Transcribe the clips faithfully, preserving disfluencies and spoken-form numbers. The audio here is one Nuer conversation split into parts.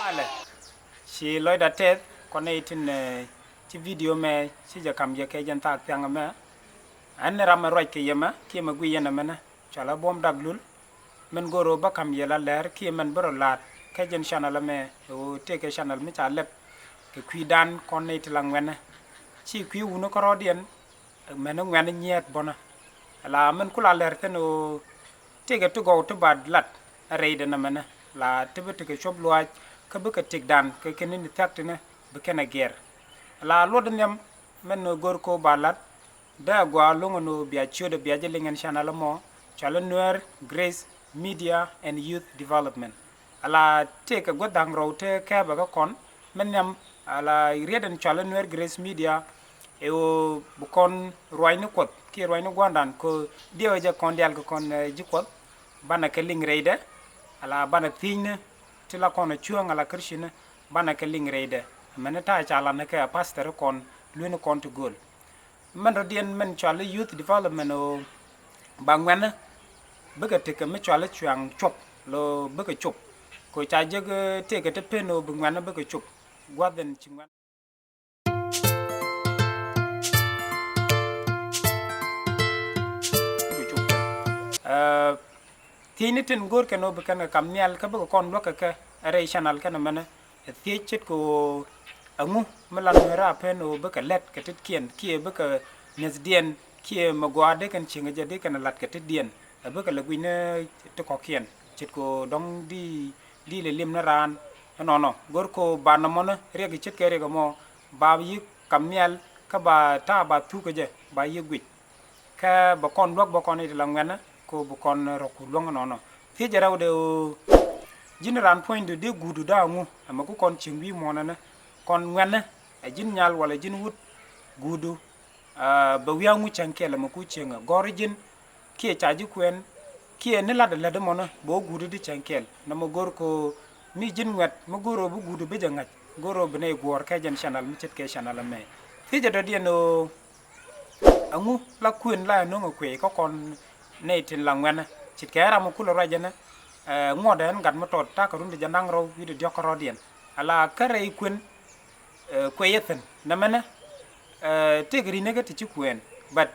Alɛ. Ci lɔcda tɛth kɔn nɛy tin, eh, ci video mɛ ci jɛ kam jɛ kɛ jɛn thaak thiaŋ mɛ. Ɛn ni ram mɛ ruac kɛ yɛ mɛ kiɛ mɛ guiy yɛn ɛmɛnɛ cɔalɛ Buɔ̱m Dak Lul. Mɛn go̱o̱r ɣöö bä kam yɛ la lɛr kiɛ mɛn bä rɔ la̱a̱t kɛ jɛn channel ɛmɛ ɣöö tëëkɛ channel mi ca lɛp kɛ kui̱dan kɔn nɛy ti la ŋuɛnɛ. Ci kui̱ wuni kärɔɔdiɛn mɛn ŋuɛn nyiɛɛt bɔnä. La mɛn ku la lɛr thi̱n ɣöö tëëkɛ ti gɔw ti ba lat a rɛydɛ nɛmɛnɛ la ti bi tekɛ cuɔp luaac kä bikɛ tëkdan kɛ kɛn ni thiak tinɛ bi kɛn a gɛr. La luɔt nhiam mɛn go̱o̱r ko ba lat dee a gɔaa lo̱ŋ ɛn ɣöö bia ciötdɛ bia jɛ liŋ ɛn channel ɛmɔ cɔalɛ Nuer Grace Media and Youth Development. Ala tëëkɛ gua̱th da̱ŋ rɔw te kɛɛpɛ kä kɔn mɛn nhiam ala riet ɛn cɔalɛ Nuer Grace Media. Ɛ ɣöö bi kɔn ruacni Kuɔth kiɛ ruacni gua̱ndan kɛ diɛwɛ jɛ kɔn diaal kɛ kɔn, eh, ji̱ Kuɔth. Banɛ kɛ liŋ rɛydɛ ala banɛ thiecni ti la kɔn a cuäŋ ala Christian banɛ kɛ liŋ rɛydɛ. Mɛn ta̱a̱ ca lanɛ kɛ a pastor kɔn lueni kɔn ti gööl. Mɛn rɔ̱diɛn mɛn cɔal i̱ youth development ɣöö ba ŋuɛ̈nä bikɛ tekɛ mi cɔal i̱ cuaŋ cuɔp lo bikɛ cop. Kɛ ca jek, eh, tëëkɛ ti pen ɣöö bi ŋuɛ̈nä bikɛ cop gua̱th ɛn ci ŋuɛ̈n. Eh, thiecni tin go̱o̱r kɛn ɣöö bi kɛn kɛ kam nhial kä bikɛ kɔn luäk kɛ kɛ rɛy channel kɛn ɛmɛnɛ. Ɛ thiec ce̱tkɛ ɣöö ɛŋu mi la Nueeri a pen ɣöö bikɛ lät kɛ tetkiɛn kiɛ bikɛ mi̱ethdiɛn kiɛ mi gɔaa dee kɛn cieŋ kɛ jɛ dee kɛn lat kɛ tetdiɛn ɛ bikɛ lɛ gui̱cni ti kɔ̱kiɛn ce̱tkɛ ɣöö dɔ̱ŋ di di lɛ li̱em ni raan. Ɛnɔnɔ go̱r ko ba nɔmɔni riɛk ce̱tkɛ riɛk ɛmɔ ba yi̱ kam nhial kä ba ta̱a̱ ba thuk kɛ jɛ ba yi̱ guic. Kä bɛ kɔn luäk bɛ kɔn i̱ ti la ŋuɛ̈nä ko bi kɔn rɔ̱ku luäŋ ɛnɔnɔ. Thiecɛ rɛwdɛ ɣöö ji̱n raan puɔ̱nydu dee guudu da̱a̱ ŋu ɛmɛ ku kɔn cieŋ wi̱i̱ muɔ̱ɔ̱nɛnä kɔn ŋuɛ̈nä ɛ ji̱n nyal walɛ ji̱n wut guudu. Ah, bɛ wi̱i̱ aŋu cäŋ kɛl ɛmɛ ku cieŋ ɛ gɔ̱r ji̱n kiɛ ca ji̱ kuɛn kiɛ ni lat ɛ lät ɛmɔnä bɛ wä guudu di cäŋ kɛl nɔmɔ go̱r ko mi ji̱n ŋuɛ̈t mi go̱r ɣöö bi guudu bi jɛ ŋa̱c go̱r ɣöö bi nɛy guɔ̱ɔ̱r kɛ jɛn channel mi ce̱tkɛ channel ɛmɛ. Thiecɛ dɔ̱diɛn ɣöö ɛŋu la kuën la ɛ no̱ŋ ɛ kuëë kä kɔn nɛy tin la ŋuɛ̈nä ce̱tkɛ ram ɛ kulɛ ruacɛ nä, eh, ŋuɔ̱tdɛ ɛn gat mi tɔt ta̱a̱ kɛ run ti jɛ naŋ rɔw wi̱cdɛ diɔ̱k kärɔ̱diɛn. Ala kä rɛy kuën, eh, kuëyä thi̱n nɛmɛnä, eh, tëëkɛ ri̱n ni kä ti ci kuɛɛn. But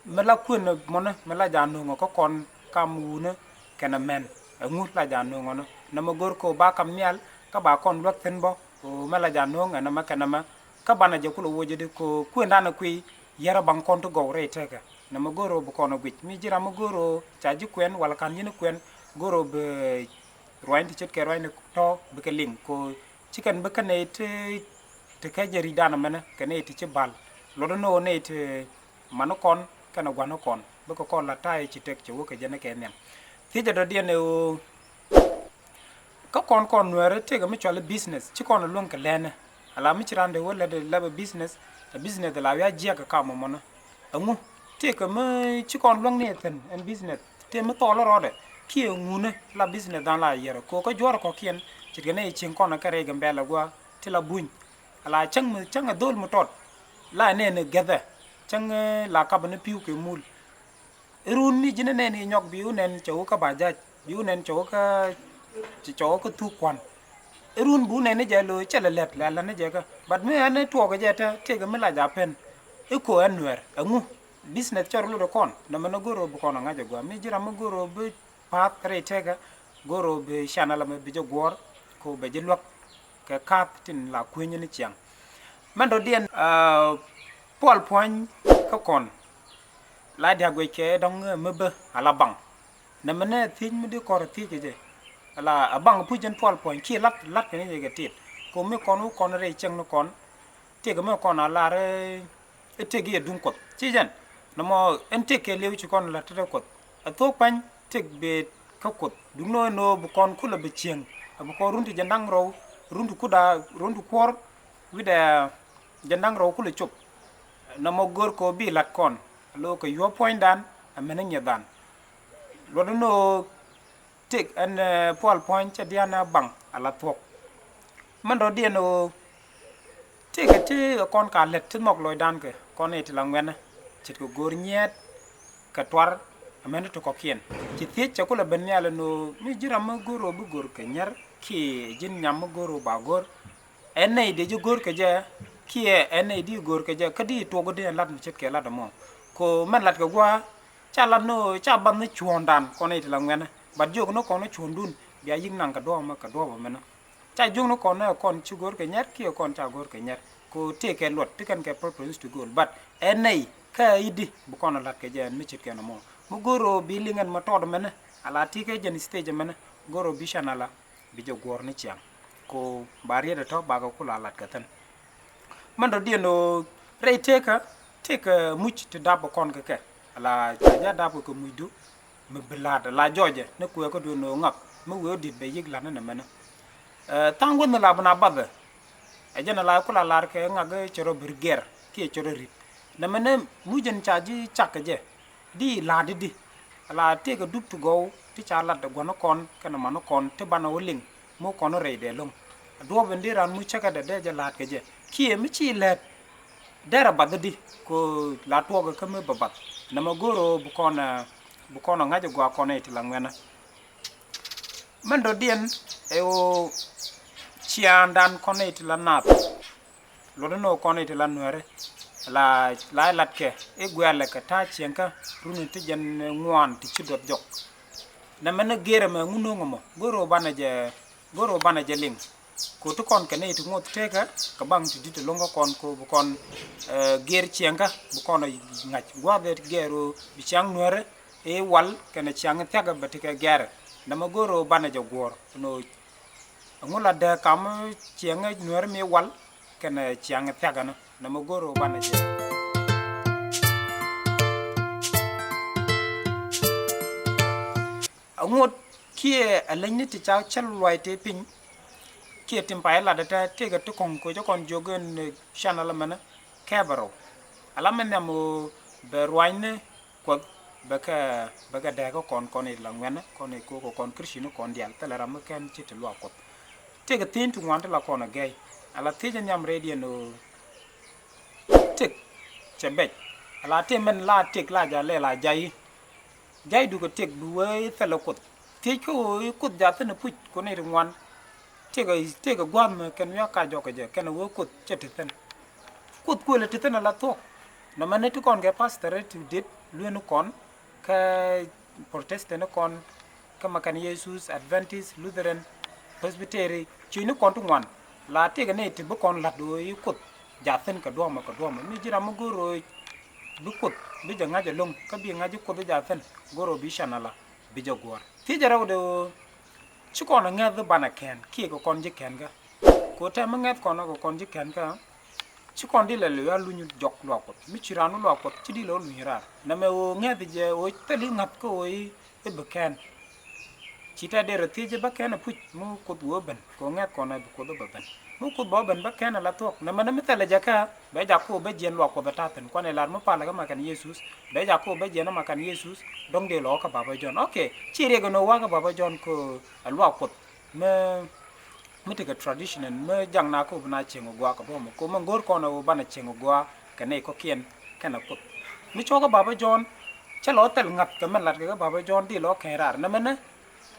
mi la kuën mɔnä mi la ja̱ no̱ŋä kä kɔn kam wunä kɛnɛ mɛn ɛŋu la ja̱ no̱ŋä nɔ nɛmɛ go̱r ko ba kam nhial kä ba kɔn luäk thi̱n bä. Ko mɛ la ja̱ no̱ŋ ɛnɛ mɛ kɛnɛ mɛ kä banɛ jɛ kulɛ woc jɛ di ko kuëndan ɛ kui̱ yɛrɛ baŋ kɔn ti gɔw rɛy tekɛ. Nɛmɛ go̱r ɣöö bi kɔn ɛ guic mi ji̱ ram mi go̱r ɣöö ca ji̱ kuɛn wala ka̱n yi̱n kuɛn go̱r ɣöö bi ruany ti ce̱tkɛ ruany ti tɔ̱ bikɛ liŋ ko ci kɛn bi kɛn nɛy ti ti kɛ jɛ ri̱cdan ɛmɛnɛ kɛ nɛy ti ci bal. Luɔtdä ni ɣöö nɛy ti mani kɔn kɛnɛ gua̱ni kɔn bikɛ kɔn la ta̱a̱ i̱ ci tëk cɛ wä kɛ jɛn i̱ kɛ nhiam. Thiecɛ dɔ̱diɛn ɛ ɣöö kä kɔn kɔn Nuɛɛri tëëkɛ mi cɔal i̱ business ci kɔn ɛ luäŋ kɛ lɛnɛ. Ala mi ci raan dee wä lät ɛ lɛpɛ business ɛ business la wi̱i̱ a jiɛk kɛ kam ɛmɔnä. Ɛŋu tëëkɛ mi ci kɔn luäŋ ni ɛ thi̱n ɛn business tëë mi thɔɔl rɔɔdɛ kiɛ ŋunä la business dan la yɛrɛ ko kä juɔ̱ɔ̱r kɔ̱kiɛn ce̱tkɛ nɛy cieŋ kɔn ɛ kɛ rɛy Gambɛla gua̱a̱ ti la buny. Ala cäŋ mi cäŋ ɛ dho̱l mi tɔt la ɛ nɛn ɛ gɛthɛ cäŋ, eh, la kapɛ ni pi̱w kɛ mul. Irun mi ji̱n inɛn inyɔk bi wä nɛn cɛ wä kä ba ja̱c bi wä nɛn cɛ wä kä cɛ wä kä thuk kuan. Irun bi wä nɛn ni jɛ lo̱ cɛ lɛ lɛt lɛ lɛ ni jɛ kä but mi ɛn tuɔɔk jɛ tɛ tëëkɛ mi la ja̱ pen. I̱ ko ɛn Nuɛɛr ɛŋu business cɔr lotdɛ kɔn nɛmɛ ni go̱r ɣöö bi kɔn ɛ ŋa̱c ɛ gua̱a̱ mi ji̱ ram mi go̱r ɣöö bi pa̱a̱th rɛy tëkä go̱r ɣöö bi channel ɛmɛ bi jɛ guɔ̱ɔ̱r ko bɛ ji̱ luäk kɛ ka̱a̱th tin la kuenyä ni ciaŋ. Mɛn dɔ̱diɛn, ah, pual puɔ̱ny kä kɔn la diak guic kɛ dɔ̱ŋ, eh, mi bä ala baŋ. Nɛmɛ nɛ thiec mi di kɔr thiec kɛ jɛ ala a baŋ puc jɛn pual puɔ̱ny kiɛ lat lat kɛ ni jɛ kɛ tit ko mi kɔn wä kɔn rɛy cieŋ ni kɔn. Tëëkɛ mi kɔn a lar, eh, i̱ tëëk i̱ ɛ duŋ Kuɔth ci jɛn nɔmɔ ɛn tëëk kɛ liw ci kɔn la tetdä Kuɔth. Ɛ thok pa̱ny tëëk bëë kä Kuoth duŋni ɣän ɣöö bi kɔn kulɛ bi cieŋ ɛ bi kɔn run ti jɛ naŋ rɔw run ti kuda run ti kuɔr wi̱cdɛ jɛ naŋ rɔw kulɛ cop. Nɔmɔ gör kɛ ɣöö bi lat kɔn ɛ lo̱o̱ kɛ yuɔ̱ɔ̱p puɔ̱nydan ɛ mɛn i̱ nyiɛthdan. Luɔt ni ɣöö tëk ɛn, eh, pual puɔ̱ny cɛ dia̱n ɛ baŋ ala thuɔ̱k. Mɛn dɔ̱diɛn ɣöö tëkɛ ti ɛ kɔn ka lät ti nhɔk lɔcdan kɛ kɔn i̱ ti la ŋuɛ̈nä ce̱tkɛ go̱o̱r nyiɛɛt kɛ tuar. Ɛmɛn ti kɔ̱kiɛn ci thiec cɛ kulɛ ben nhial ɛn ɣöö mi ji̱ ram mi go̱o̱r ɣöö bi go̱o̱r kɛ nyɛr kiɛ ji̱n nyam mi go̱r ɣöö ba go̱r. Ɛn nɛy dee ji̱ go̱r kɛ jɛ kiɛ ɛn nɛy di go̱r kɛ jɛ, kä di tuɔk di ɛn lat mi ce̱tkɛ lat ɛmɔ. Ko mɛn lat kɛ gua̱a̱ ca lat ni ɣöö ca bath ni cuɔ̱ɔ̱ŋdan kɔn nɛy ti la ŋuɛ̈nä. Bat jiök ni kɔn ni cuɔ̱ɔ̱ŋdun bia yi̱k naŋ kɛ duɔ̱ɔ̱p ɛmɛ kɛ duɔ̱ɔ̱p ɛmɛnä. Ca jiök ni kɔn ni ɛ kɔn ci go̱r kɛ nyɛr kiɛ kɔn ca go̱r kɛ nyɛr. Ko tëëkɛ luɔt ti kɛn kɛ preference to goal. But ɛn nɛy kä i̱di bi kɔn ɛ lat kɛ jɛ ɛn mi ce̱tkɛ nɔmɔ. Mi go̱r ɣöö bi liŋ ɛn mɛ tɔɔt ɛmɛnä, ala ti kɛ jɛn stage ɛmɛnä, go̱r ɣöö bi channel ala bi jɛ guɔ̱ɔ̱r ni ciaŋ. Ko ba riet ɛ tɔ̱ bakɛ kula lat kɛ thi̱n. Mɛn dɔ̱diɛn ɣöö rɛy tëëkä, tëëkä muc ti dap ɛ kɔn kɛ kɛ. Ala ca jɛ dap kɛ mucdu mi bi la̱t ala jɔɔcɛ ni kuɛ kä duëën ɣöö ŋak mi wëë ɣöö di̱t bɛ yi̱k la̱t ni nɛmɛnä. Ɛ, tha̱a̱ŋ weth ni la bi na bathɛ. Ɛ jɛn ala kula lar kɛ ŋak cɛ rɔ bi gɛr kiɛ cɛ rɔ ri̱t. Nɛmɛnä muc ɛn ca ji̱ cak kɛ jɛ. Di la̱t di di ala tëëkɛ dup ti gɔw ti ca lat gua̱n kɔn kɛnɛ man kɔn ti banɛ wä liŋ mi kɔn rɛy dɛ lo̱ŋ. Duɔ̱ɔ̱p in di ran muc cäkä dɛ dee jɛ la̱t kɛ jɛ kiɛ mi ci lɛt. Derɛ bath di ko la tuɔɔk kä mi bä bath. Nɛmɛ go̱r ɣöö bi kɔn, eh, bi kɔn ŋa̱c ɛ gɔaa kɔn ɛ ti la ŋuɛnä. Mɛn dɔ̱diɛn ɛ ɣöö ciaaŋdan kɔn ɛ ti la naath. Luɔt ni ɣöö kɔn i̱ ti la nuɛ̈ri la, la i̱ latkɛ i̱ guɛ̈lɛ kɛ ta̱a̱ cieŋkä runi ti jɛn ŋuan ti ci duɔth jɔk. Nɛmɛ ni gërɛ mɛ ŋun no̱o̱ŋ ɛmɔ go̱r ɣöö banɛ jɛ, go̱r ɣöö banɛ jɛ liŋ. Ko ti kɔn kɛ nɛy ti ŋuɔth tekä kɛ baŋ ti di̱t ɛlɔ̱ŋ kä kɔn ko bi kɔn, eh, gër cieŋkä bi kɔn ɛ ŋa̱c gua̱a̱th ɛ gɛr ɣöö bi ciaŋ nuɛ̈ri i̱ wal kɛnɛ ciaŋ i̱ thia̱kɛ bɛ ti kɛ gɛrɛ. Nɛmɛ go̱r ɣöö banɛ jɛ guɔ̱ɔ̱r ɛn ɣöö Ɛŋu la dee kam ciɛŋä nuɛɛri mi wal kɛnɛ ciaŋ thiakä ni nɛ mɛ go̱r ɣöö banɛ jɛ. Ɛŋu kiɛ ɛ leny ni ti ca cäl luay tëë piny kiɛ tim pay latdä tɛ tëëkɛ ti kɔ̱ŋ koc kɔn jiök in channel mɛnɛ kɛpɛ rɛw. Ala mɛ nhiam ɣöö bɛ ruanyni Kuoth bɛ kɛ, bɛ kɛ dɛɛkä kɔn, kɔn i̱ la ŋuɛnä, kɔn i̱ ko̱o̱k kɔn Christian kɔn diaal, thilɛ ram mi kɛn ci ti luaak Kuɔth. Tëëkɛ thi̱n ti ŋuan ti la kɔn a gɛy. Ala thiec a nhiam rɛydiɛn ɣöö tëk cɛ bɛc. Ala tëë mɛn la tëk la ja lɛ la jay i̱. Jay dukɛ tëk bi wee i̱ thilɛ Kuoth. Thiec kä ɣöö i̱ Kuoth ja thi̱n i̱ puc kɔn i̱ ti ŋuan. Tëëkɛ, tëëkɛ gua̱a̱th mi kɛn wiak ka jɔk kɛ jɛ kɛn a wee Kuoth cɛ ti thi̱n. Kuoth kuëlɛ ti thi̱n ala thuɔ̱k. Nɔmɛ ni ti kɔn kɛ pastor ti dit lueni kɔn kä Protestant ni kɔn kä Makan Yesus, Adventist, Lutheran, Presbytery, cuc ni kɔn ti ŋuan. La tëëkɛ ni ti bi kɔn la̱t ɣöö i̱ Kuoth ja thi̱n kɛ duɔ̱ɔ̱mɛ kɛ duɔ̱ɔ̱mɛ. Mi ji̱ ram mi go̱o̱r ɣöö bi Kuoth bi jɛ ŋa̱c ɛlɔ̱ŋ kä bi ŋa̱c i̱ Kuoth i̱ ja thi̱n go̱o̱r ɣöö bi can ala bi jɛ guɔ̱ɔ̱r. Thiecɛ rɛwdɛ ɣöö ci kɔn a ŋɛ̈th banɛ kɛn kiɛ kɛ kɔn ji̱ kɛn kä. Kɛ ɣöö tɛm mi ŋɛ̈th kɔn kɛ kɔn ji̱ kɛn kä ci kɔn di lɛ lɛ ya luny jɔk luak Kuɔth. Mi ci raan wä luak Kuɔth ci di lɛ wä luny raar. Nɛmɛ ɣöö ŋɛ̈th jɛ ɣöö thil i̱ ŋa̱th kä ɣöö i̱ bi kɛn. Ci tɛ derɛ thiec i̱ bä kɛn a puc mi Kuoth wee ben kɛ ɣöö ŋɛ̈th kɔn a bi Kuoth wä bɛ ben. Mi Kuoth bɛ wä ben bä kɛn a la thuɔ̱k. Nɛmɛ ni mi thilɛ jɛ kä bɛ jak kä ɣöö bä jiɛn luak Kuɔth a ta̱thi̱n kuan ɛ lar mi palɛ kä Makan Yesus. Bɛ jak kä ɣöö bä jiɛn a Makan Yesus dɔ̱ŋ dee lɔ kä Baba Jɔ̱ɔ̱n. Ok. Ci riɛk ɛn ɣöö wakä Baba Jɔ̱ɔ̱n kɛ ɣöö a luak Kuɔth. Mi mi tekɛ traditional mi jak na kä ɣöö bi na cieŋ ɛ gɔaa kɛ bä mɛ ko mɛ go̱o̱r kɔn ɛ ɣöö banɛ cieŋ ɛ gɔaa kɛ nɛy kɔ̱kiɛn kɛnɛ Kuoth. Mi cuɔ̱kä Baba Jɔ̱ɔ̱n cä lɔ thil ŋa̱th kɛ mɛn lat kɛ kä Baba Jɔ̱ɔ̱n di lɔ kɛn raar nɛmɛnɛ.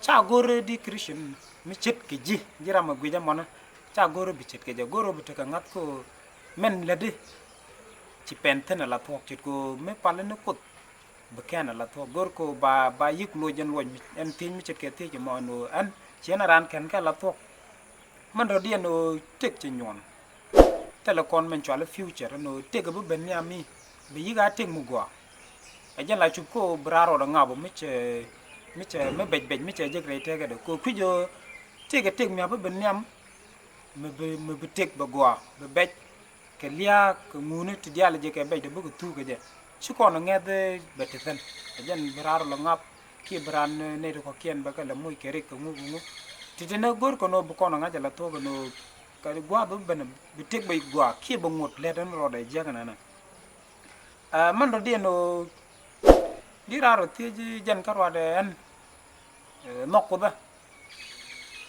Ca go̱o̱r di Christian mi ce̱tkɛ ji̱, ji̱ ram ɛ guic ɛmɔnä. Ca go̱o̱r bi ce̱tkɛ jɛ, go̱o̱r bi tekɛ ŋa̱th kä ɣöö mɛn lätdi ci pɛn thi̱n ala thuɔ̱k ce̱tkɛ ɣöö mi pal ni Kuoth. Bi kɛn ala thuɔ̱k go̱r ko ba, ba yik loc ɛn luɔc mi, ɛn thiec mi ce̱tkɛ thiec ɛmɔ ɛn ɣöö ɛn ci ɛn a raan kɛn kɛ ala thuɔ̱k. Mɛn dɔ̱diɛn ɣöö tëk cɛ nyuɔn. Thilɛ kɔn mɛn cual i̱ future ɛn ɣöö tëk ɛ bi ben nhiam mi bi yik a tëk mi gɔaa. Ɛ jɛn la cup kä ɣöö bi raar rɔɔdɛ ŋa̱p ɔ mi cɛ, mi cɛ, mi bɛc bɛc mi cɛ jek rɛy tëkädɛ kɛ ɣöö kui̱c ɣöö tëk ɛ tëk mi a bi ben nhiam. Mi bi, mi bi tëk bɛ gɔaa bi bɛc. Kɛ lia̱a̱ kɛ ŋuni ti diaal jɛ kɛ bɛcdɛ bikɛ thuk kɛ jɛ. Ci kɔn ŋɛth bɛ ti thi̱n. Ɛ jɛn bi raar lɔ ŋa̱p kiɛ bi raan nɛy ti kɔ̱kiɛn bɛ kɛ lɛ moc kɛ rik kɛ ŋu kɛ ŋu. Ti ti ni go̱r kɛ ni ɣöö bi kɔn ŋa̱c ala thuɔ̱k kɛ ni ɣöö kɛ gua̱a̱th bi ben bi tëk bɛ gɔaa kiɛ bɛ ŋot lɛt ɛn rɔɔdɛ jiäk ɛnɛnɛ. Ɛ mɛn dɔ̱diɛn ɣöö di raar ɔ thiec jɛn kä ruaadɛ ɛn. Ɛ nhɔk Kuoth ɛ.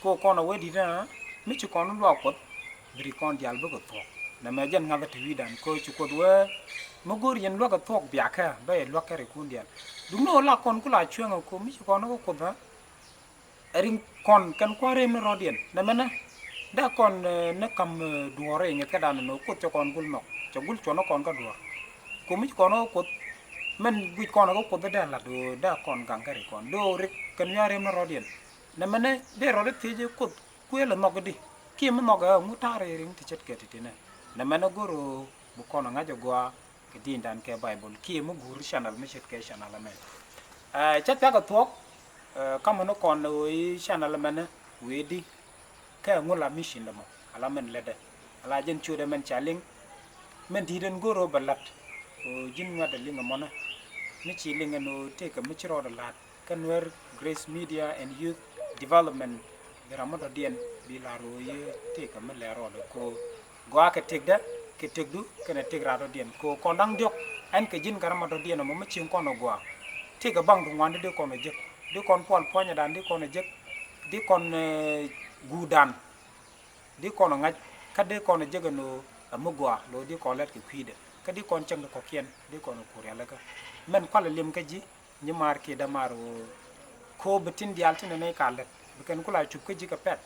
Ko kɔn a wee di̱t ɛn mi ci kɔn luak Kuɔth. Bi ri kɔn diaal bikɛ thuɔ̱k. Nɛmɛ jɛn ŋa̱thä ti wi̱i̱dan ko ci Kuoth wee mi go̱o̱r yɛn luäk ɛ thuɔ̱k biakä bä yɛ luäk kɛ ri kun diaal. Duŋni ɣöö la kɔn ku la cueŋ ɛ ko mi ci kɔn kä Kuoth ɛ. Ɛ riŋ kɔn kɛn kua̱r rem ni rɔ̱diɛn. Nɛmɛnɛ dee kɔn, eh, ni ka̱m, eh, duɔ̱ɔ̱r i̱ ŋi̱th kädan ni Kuoth cɛ kɔn gul nhɔk. Cɛ gul cuɔ̱n kɔn kä duɔ̱ɔ̱r. Ku mi ci kɔn ɣä Kuoth mɛn guic kɔn kä Kuoth dee la̱t ɣöö dee kɔn gaŋ kä ri kɔn. Dee ɣöö rik kɛn wiaa rem ni rɔ̱diɛn. Nɛmɛnɛ dee rɔ̱ dee thiec i̱ Kuoth kuëël ɛ nhɔk i̱di. Kiɛ mi nhɔk ɛ ŋu ta̱a̱r i̱ riŋ ti ce̱tkɛ ti̱ti̱nɛ. Nɛmɛnɛ go̱r ɣöö bi kɔn ɛ ŋa̱c ɛ gɔaa kɛ di̱i̱ndan kɛ Baibol kiɛ mi guur channel mi ce̱tkɛ channel ɛmɛ. Ɛ, cä thia̱k ɛ thuɔ̱k, ɛ, ka̱mä ni kɔn ɣöö i̱ channel ɛmɛnɛ wëë di kɛ ŋu la mission dɛ mɔ ala mɛn lätdɛ ala jɛn ciötdɛ mɛn ca liŋ. Mɛn di̱i̱t ɛn go̱r ɣöö bɛ la̱t ɣöö ji̱n ŋuɛ̈tdɛ liŋ ɛmɔnɛ mi ci liŋ ɛn ɣöö tëëkɛ mi ci rɔɔdɛ la̱t. Kä Nuer Grace Media and Youth Development bi ram mi dɔ̱diɛn bi la̱r ɣöö yee tëëkɛ mi lɛr rɔɔdɛ ko gɔaa kɛ tëkdä kɛ tëkdu kɛnɛ tëk rat dɔ̱diɛn ko kɔn da̱ŋ diɔ̱k. Ɛn kɛ ji̱n kɛ ram mi dɔ̱diɛn ɛmɔ mi cieŋ kɔn ɛ gɔaa tëëkɛ baŋdu ŋuan di di kɔn ɛ jek di kɔn puɔl puɔ̱nyɛdan di kɔn ɛ jek di kɔn, eh, guudan di kɔn ɛ ŋa̱c kä di kɔn ɛ jek ɛn ɣöö ɛ mi gɔaa lo̱ di kɔn lɛt kɛ kui̱dɛ kä di kɔn cäŋ di kɔ̱kiɛn di kɔn ɛ ku rialikä. Mɛn kualɛ liɛm kä ji̱ nyimaar kiɛ dämaar ɣöö ko bi tin diaal tin nɛy ka lät bi kɛn ku la cup kä ji̱ kɛ pɛ̈th.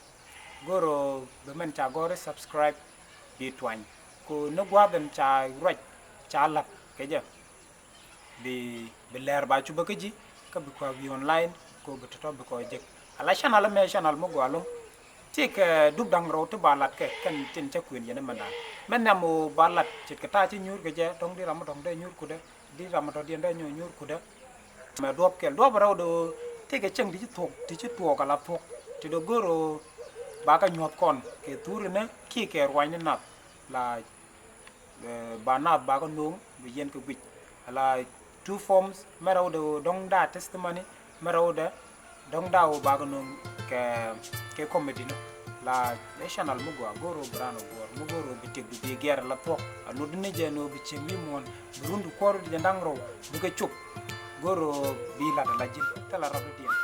Go̱r ɣöö bi mɛn ca gɔ̱r i̱ subscribe bi tuany ko ni gua̱a̱th ɛn ca ruac ca la̱t kɛ jɛ. Bi, bi lɛɛr ba cupä kä ji̱ kä bi kua wi̱i̱ online ko bi tɔ̱tɔ̱ bi kɔ jek. Ala channel ɛmɛ channel mi gɔaa lo̱ŋ. Tëëkɛ dup da̱ŋ rɛw ti ba lat kɛ kɛn tin cä kuën yɛn ɛmɛndan. Mɛ nhiam ɣöö ba lat ce̱tkɛ ta̱a̱ ci nyuur kɛ jɛ dɔ̱ŋ di ram mi dɔ̱ŋ dee nyuur kudä. Di ram mi dɔ̱diɛn dee nyuur nyuur kudä. Mɛ duɔ̱p kɛl duɔ̱p rɛw dee ɣöö tëëkɛ cäŋ ti ci thuɔ̱k ti ci tuɔɔk ala thuɔ̱k ti dee go̱r ɣöö ba kɛ nyuɔ̱th kɔn kɛ thurinä kiɛ kɛ ruanyni nath la, eh, ba nath ba kɛ no̱o̱ŋ bi yɛn kɛ guic ala two forms. Mɛ rɛwdɛ ɣöö dɔ̱ŋ da testimony mɛ rɛwdɛ dɔ̱ŋ da ɣöö ba kɛ no̱o̱ŋ kɛ, kɛ comedy ni. La ɛ channel mi gɔaa go̱o̱r ɣöö bi raan ɣöö guɔ̱ɔ̱r mi go̱o̱r ɣöö bi tëk bi bi gɛr ala thuɔ̱k a nut ni jɛ ni ɣöö bi cieŋ wi̱i̱ muɔ̱ɔ̱n bi run bi kuɔr di jɛ da̱ŋ rɛw bi kɛ cop. Go̱o̱r ɣöö bi lat ala ji̱n thilɛ rɔ̱ dɔ̱diɛn.